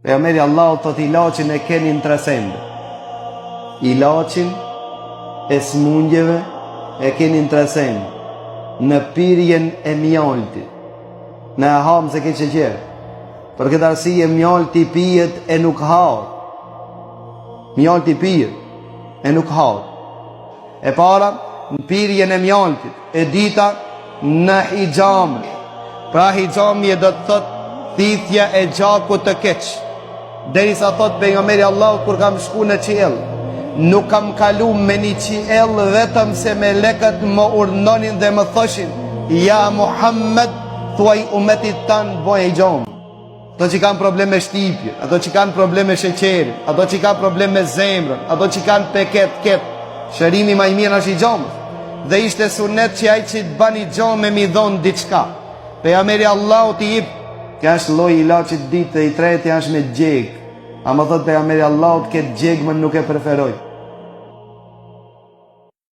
Pejgamberi Allahut thot ilaçin e keni në tre sende. Ilaçin e smundjeve e keni në tre sende. Në pirjen e mjaltit. Ne e hamë se ke sheqer. Për këtë arsye mjalti pijet e nuk hahet. Mjalti pijet e nuk hahet. E para, në pirjen e mjaltit, e dyta, në hixhame. Pra hixhami do të thot thithja e gjakut të keq. Derisa thot pejgamberi Allahut kur kam shku në qiell, nuk kam kalu me një qiell vetëm se melekët më urdhnonin dhe më thoshin, ja Muhammed, thuaj umetit tan boj hixhame. Ato që kanë problem me shtypje, ato që kanë problem me sheqerin, ato që kanë problem me zemrën, ato që kanë pe ket ket, shërimi ma i mirë është hixhama. Dhe ishte sunet që ai që të ban hixhame me i dhonë diçka. Pejgamberi Allahut i jip, kjo është lloji i ilaçit të dytë dhe i treti është me djeg. Ama thot pejgamberi Allahut këtë djegmën nuk e preferoj.